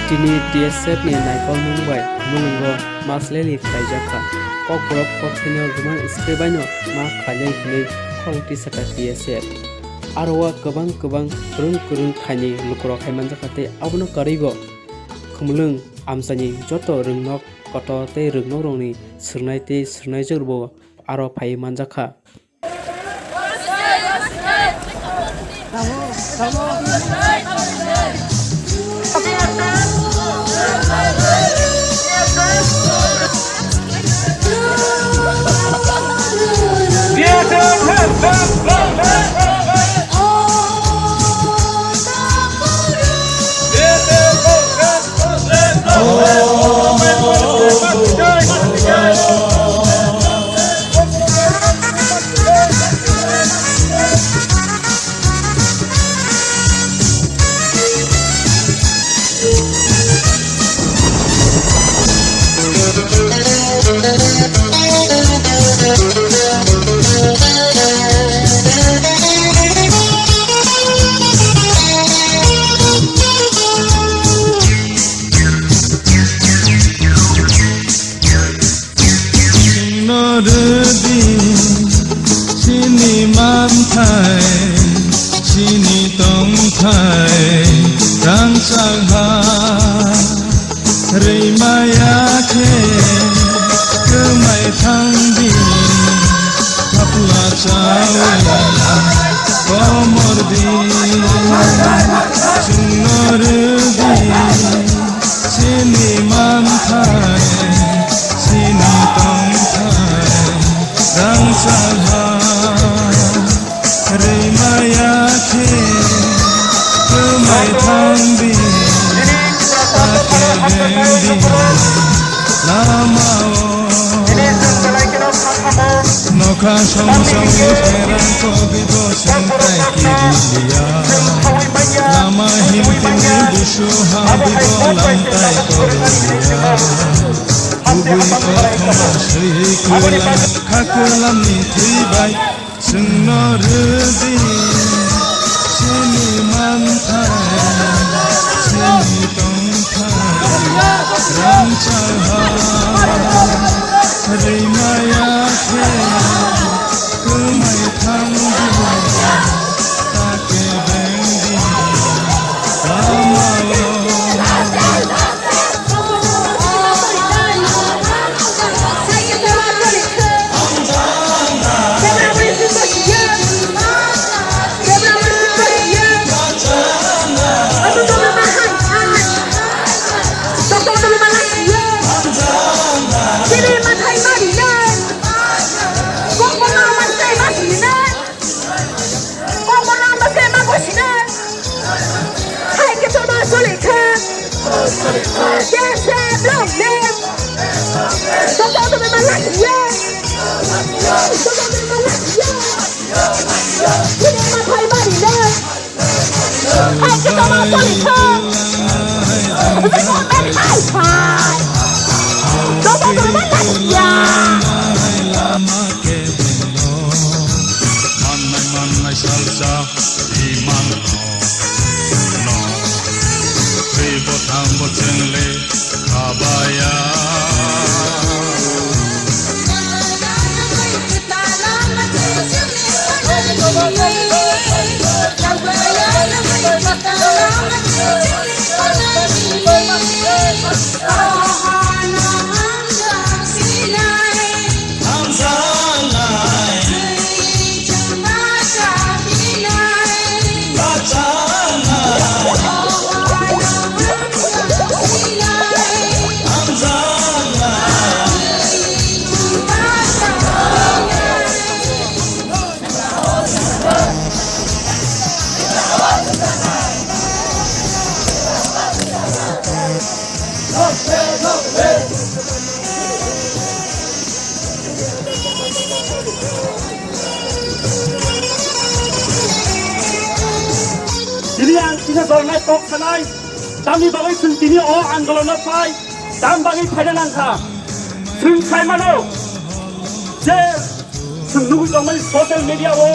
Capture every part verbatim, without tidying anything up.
Chini T S F ni naikolmung bai Khumulwngo mass rally khlaijakha. Kokborok kokthwino gwmang script baino ma khlainai hwnwi khorang tisakha T S F. Aro o kwbang kwbang kwrwng kwrwng thaini lukurok hai manjakha tei abono kwrwibo Khumulwng amchaini joto rwngnok kotor tei rwngnokrokni swrwngnai tei swrwngnaijwkbo aro phaiwi manjakha. Chwngno rwdi chini manthai, chini tongthai, rangchak ha rwimaya khe kwmai thangdi, thapla chawi komordi. Chwngno rwdi chini manthai, chini tongthai, rangchak ha rwimaya khe kwmai thangdi, ta khe bengdi lamao. Nokha songsawi pherang kobi bo sengkai kiriya. Lama himtini busu ha bibo lamtai koriya. Kubui kothoma swi kwlang kha kwlamni thwi bai. Chwngno rwdi chini manthai, chini tongthai, rangchak ha rwimaya khe kwmai thangdi, ta khe bengdi lamao. Kokborok no se ma gosina. Hai khe tongma choli kha. Yes, yes, long live. Tongthok tongma lachiya. Tongthok tongma lachiya. Chini ma phai mari le. Hai khe tongma choli kha. Hai phai. Tongthok tongma lachiya. Mannai mannai salsa iman no, no. Twi bo thang bo chwng le khabaya. Tini ang kisa jornai kok sanai, tamni bagwi chwng tini o andolono phai, tam bagwi phaina nangkha. Chwng sai mano, je chwng nugwi tongmani social media o,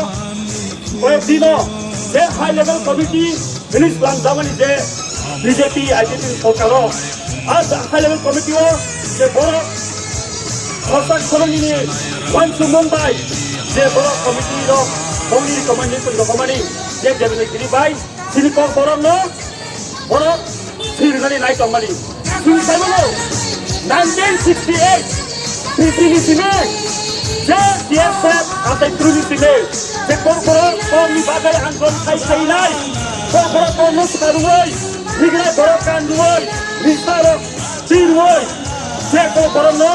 koyek dino je high level committee hwnwi slamjakmani je B J P I P F T ni sorkar o, a high level committee o je borok khorsa khoroknwi ni uansukmung bai je borok committee rok bongni recommendation rwkmani je Devendra Giri bai chini kok borok no borok swi rwnani nai tongmani. Chwng sai mano nineteen sixty eight B C ni simi je T S F atai tru ni simi je kok borok kok ni bagwi ang gon khai khai nai kok borok kok no swkang rwui Tigrai borok kanduoi, risarok tiroi, je ko borokno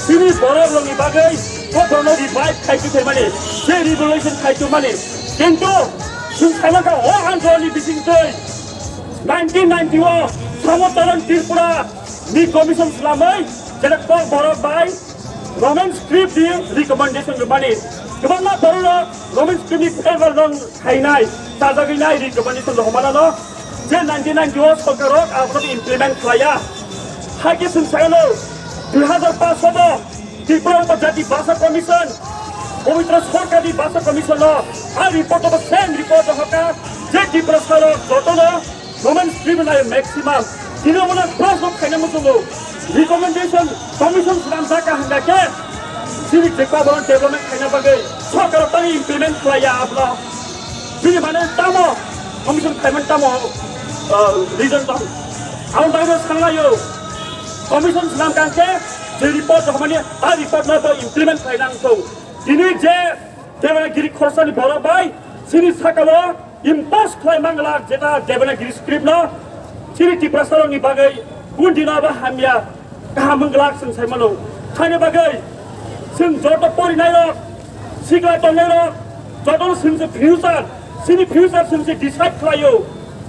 chini borok rokni bagwi ko borokno revive khai tu mani, je revolution khai tu mani. Kintu chwng saimaka o andoloni bisingtwi nineteen ninety o Samotaran Tripura ni commission slamwi jene kok borok bai Roman script ni recommendation rwmani. Kwbangma borok Roman script ni favor rong khainai, chajagwi nai recommendation rok manano. Je nineteen ninety o sorkar rok abono implement khlaiya. Hakhe chwng sakno dui hazar paanch sono Tripura Upajati Bhasha Commission, Pabitra Sarkar ni Bhasha Commission no a report o same report hoka je Tripura sarok jotono Roman script nai maximum. Tini omo proshno khaina muchungo. Recommendation commission swnam jaka hwnga khe chini je Kokborok development khaina bagwi sorkar tani implement khlaiya abla. Bini mane tamo commission khaiman tamo, uh, reason tamo. Ang bagwi sanglayo. Commission swnam kangkhe je report hamani a report no to implement khlaina ang thung. Tini je Devana Giri khorsa ni borok bai chini sakao impose khlai manglak jeta Devana Giri script no chini Tiprasa rok ni bagwi kun dino ba hamya kaham manglak chwng sai mano. Thani bagwi chwng joto porinai rok, sikla tongnai rok, joto chwng se future, chini future chwng se decide khlaio.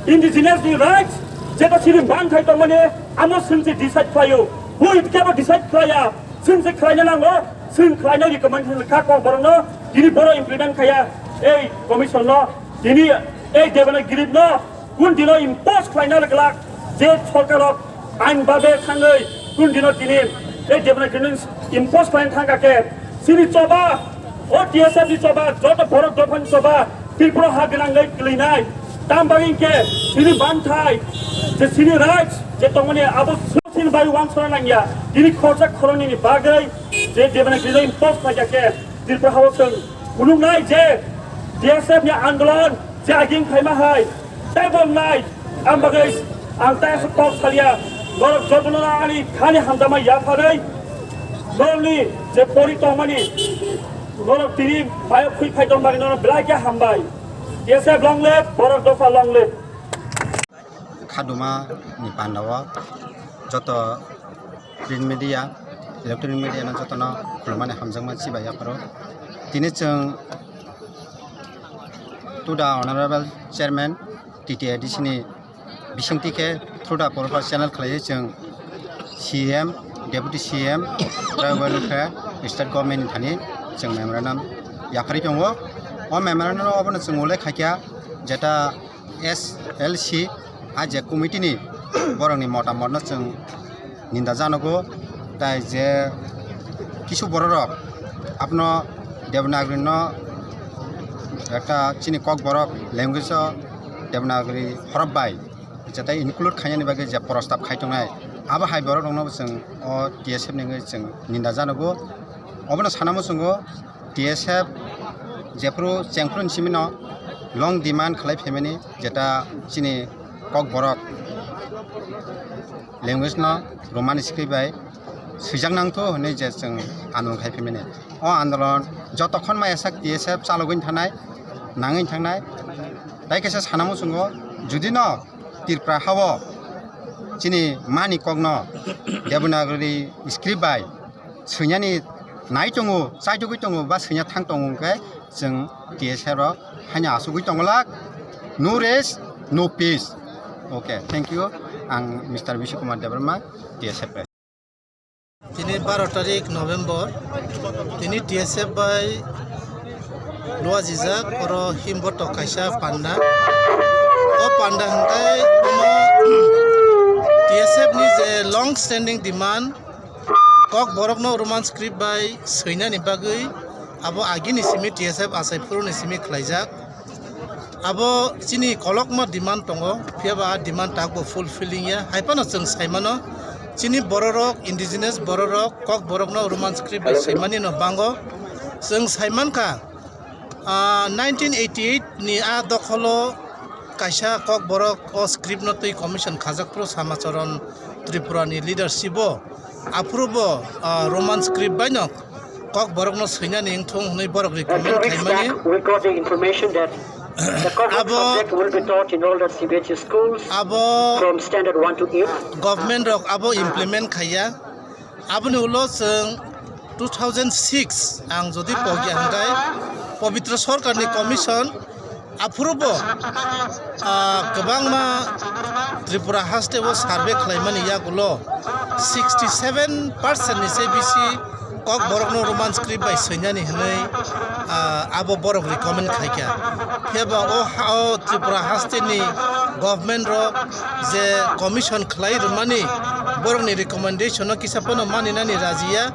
Indigenous ni rights jeta chini man khai tongmani amo chwng se decide khlaio. Bo itkhe bo decide khlaiya. Chwng se khlaina nango, chwng khlaina recommendation kha Kokborokno, tini boro implement khaya. Ei commission no, tini ei Devana Giri no, kun dino impose khlaina glak, je sorkar rok ain babe thangwi, kun dino tini ei Devana Giri no impose khlaina thangkha khe, chini choba, o T S F ni choba, joto borok dophani choba, Tripura ha gwnangwi kwlwinai. Tam bagwi khe chini banthai, je chini rights, je tongmani abo chini bai wansana nangya. Tini khorsa khoroknwi ni bagwi je Devana Giri no impose khlaikha khe Tripura hao chwng phunuknai je T S F ni andolon je aging phaima hai tei bo wngnai. Am bagwi ang tei aswk kok salia, norok jotono ani khani hamjakma yapharwi norokni je pori tongmani norok tini mayo khwi phai tong bagwi norok belai khe hambai. T S F long live, borok dopha long live. Khaduma ni panda o joto print media, electronic media no jotono khulumani hamjakma chibai yapharo. Tini chwng to the honorable chairman T T A D C ni bisingtwi khe through the proper channel khlaiwi chwng C M, Deputy C M, Tribal Welfare, State Government ni thani chwng memorandum yapharwi tongo. O memorandum obono chwng ullekh khaikha jeta S L C, a je committee ni borokni motamotno chwng ninda janogo, tai je kisu bororok abono Devanagari no ekta chini Kokborok language o Devanagari horop bai jetai include khainani bagwi je prostab khai tongnai, abo hai borok rokno bo chwng o T S F ni wngwi chwng ninda janogo. Obono sana muchungo T S F jephru chengphru ni simi no long demand khlai phaimani, jeta chini Kokborok language no Roman script bai swijak nangthu hwnwi je chwng andolon khai phaimani. O andolon jotokhon maya sak T S F chalogwi thanai, nangwi thangnai. Tai kaisa sana muchungo, judino Tripura hao chini mani kokno Devanagari script bai swinani nai tongo, chaitugwi tongo ba swina thang tongo hwnkhe chwng T S F rok haino asugwi tongolak, no rest, no peace. Okay, thank you. Ang Mister Bishu Kumar Debbarma, T S F. Tini baro tarik November, tini T S F bai lua jijak, oro himbotok kaisa panda. O panda hwnkhe omo T S F ni je long standing demand, Kokborokno Roman script bai swinani bagwi abo agini simi T S F achai phuruni simi khlaijak. Abo chini kolokma demand tongo, phiya ba a demand takbo fulfilling ya. Hai phano chwng sai mano, chini bororok, indigenous bororok, Kokborokno Roman script bai swimani no bango. Chwng sai mankha, ah, nineteen eighty-eight ni a dokholo kaisa Kokborok o script no twi commission khajak phuru Samacharan Tripura ni leadership o, aphuru bo, ah, Roman script bai no Kokborokno swinani wngthung hwnwi borok recommend khaimani. We got the information that the Kokborok Abo subject will be taught in all the C B S E schools Abo from standard one to eight. Government rok abo implement khaiya. Aboni ulo chwng two thousand six ang jodi pogya hwnkhe Pabitra Sarkarni commission aphuru bo, ah, kwbangma Tripura haste o survey khlaimani yagulo sixty seven percent ni se bisi Kokborokno Roman script bai swinani hwnwi, ah, abo borok recommend khaikha. Phiaba o ha-, o Tripura haste ni government rok je commission khlai rwmani borokni recommendation no kisa phano maninani rajiya.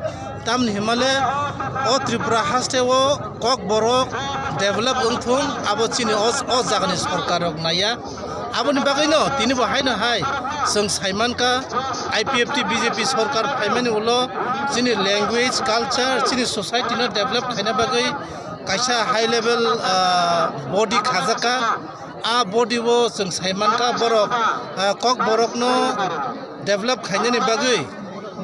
Tamni himale o Tripura haste o Kokborok develop wngthung, abo chini o, o jagani sorkar rok naiya. Aboni bagwino tini bo haino hai chwng sai mankha, I P F T B J P sorkar phaimani ulo chini language, culture, chini society no develop khaina bagwi kaisa high level, ah, body khajakha. A body o chwng sai mankha borok, ah, Kokborokno develop khainani bagwi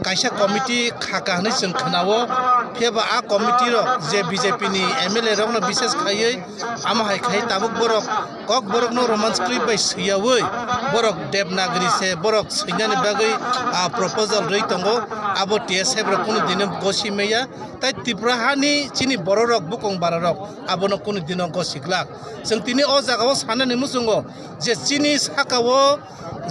kaisa committee khaka hwnwi chwng khwnao, phiya ba a committee rok je B J P ni M L A rokno bises khaiwi amo hai khai tabuk borok Kokborokno Roman script bai swiyawi borok Devanagari se borok swinani bagwi, ah, proposal rwi tongo, abo T S F rok kunu dino gosi maya, tai Tripura hani chini bororok bukung bararok abono kunu dino gosi glak. Chwng tini o jagao sanani muchungo je chini sakao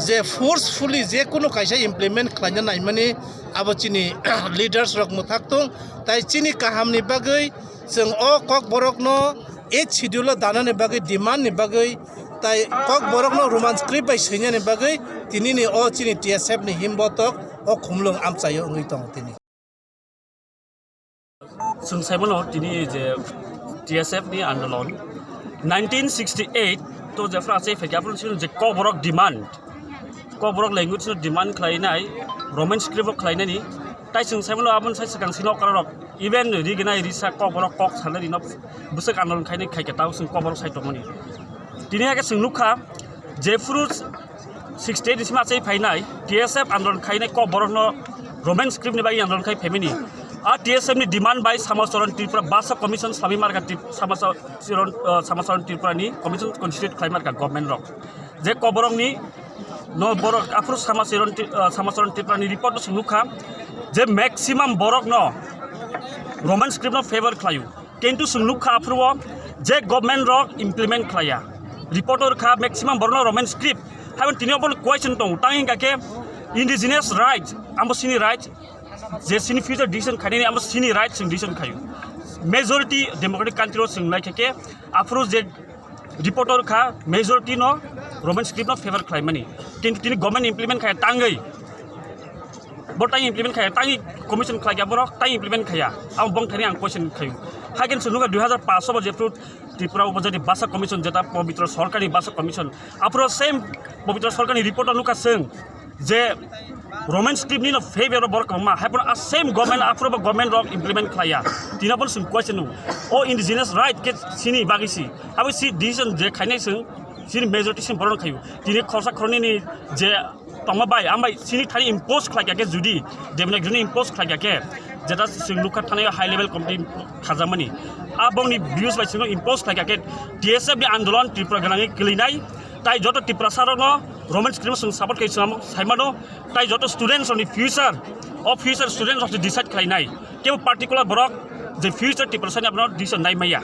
je forcefully je kunu kaisa implement khlaina naimani abo chini leaders rok mwthak tong, tai chini kahamni bagwi chwng o Kokborokno eighth schedule o danani bagwi, demand ni bagwi, tai Kokborokno Roman script bai swinani bagwi tinini o chini T S F ni himbotok o khumlwng amchaio wngwi tongo tini. Chwng sai mano tini je T S F ni andolon nineteen sixty eight to jephru achai phaikha aphuru chini je Kokborok demand, Kokborok language no demand khlainai, Roman script o khlainani, tai chwng sai mano aboni sai swkang sino okra rok, even rignai risa Kokborok kok sanai rino bwswk andolon khainai khaikha tao chwng Kokborok sai tongmani. Tini hakhe chwng nukha, jephru sixty eight ni simi achai phainai T S F andolon khainai Kokborokno Roman script ni bagwi andolon khai phaimani. A T S F ni demand bai Samacharan Tripura Bhasha Commission sami marga Trip-, Samacharan, uh, Samacharan Tripura ni commission constitute khlai marga government rok. Je Kokborok ni no borok aphuru Samacharan Tri-, uh, Samacharan Tripura ni report no chwng nukha je maximum borok no Roman script no favor khlaio. Kintu chwng nukha aphuru o je government rok implement khlaiya. Report o rwkha maximum borokno Roman script. Haibon tini obo question tongo. Tang hingkha khe indigenous right, amo sini right, je sini future decision khainani amo sini right chwng decision khaio. Majority democratic country o chwng naikha khe aphuru je report o rwkha majority no Roman script no favor khlaimani. Kintu tini government implement khaiya tangwi. Bo tai implement khaya, tai commission khlai ya borok, tai implement khaya. Abo bong thani ang question khayu. Hagen se nukha dui hazar paanch bo jephru Tripura Upajati Bhasha Commission jeta Pabitra Sarkarni Bhasha Commission. Aphuru same Pabitra Sarkarni report o nukha chwng je Roman script ni no favor o borok kwbangma. Hai phano a same government aphuru bo government rok implement khlai ya. Tini bo chwng question nung. O indigenous right khe sini bagwi si. Abo si decision je khainai chwng sini majority sini borok khayu. Tini khorsa khorni ni je tongma bai, ang bai sini thani impose khlai kha khe judi Devanagari ni impose khlai kha khe, jeta chwng nukha thani high level committee khajakmani. A bongni views bai chwngno impose khlai kha khe T S F ni andolon Tripura gwnangwi kwlwinai, tai joto Tiprasa rokno Roman script chwng support khai chwng saimano, tai joto students rokni future, o future students rok decide khlainai. Kebo particular borok je future Tiprasa ni abono decision nai maya.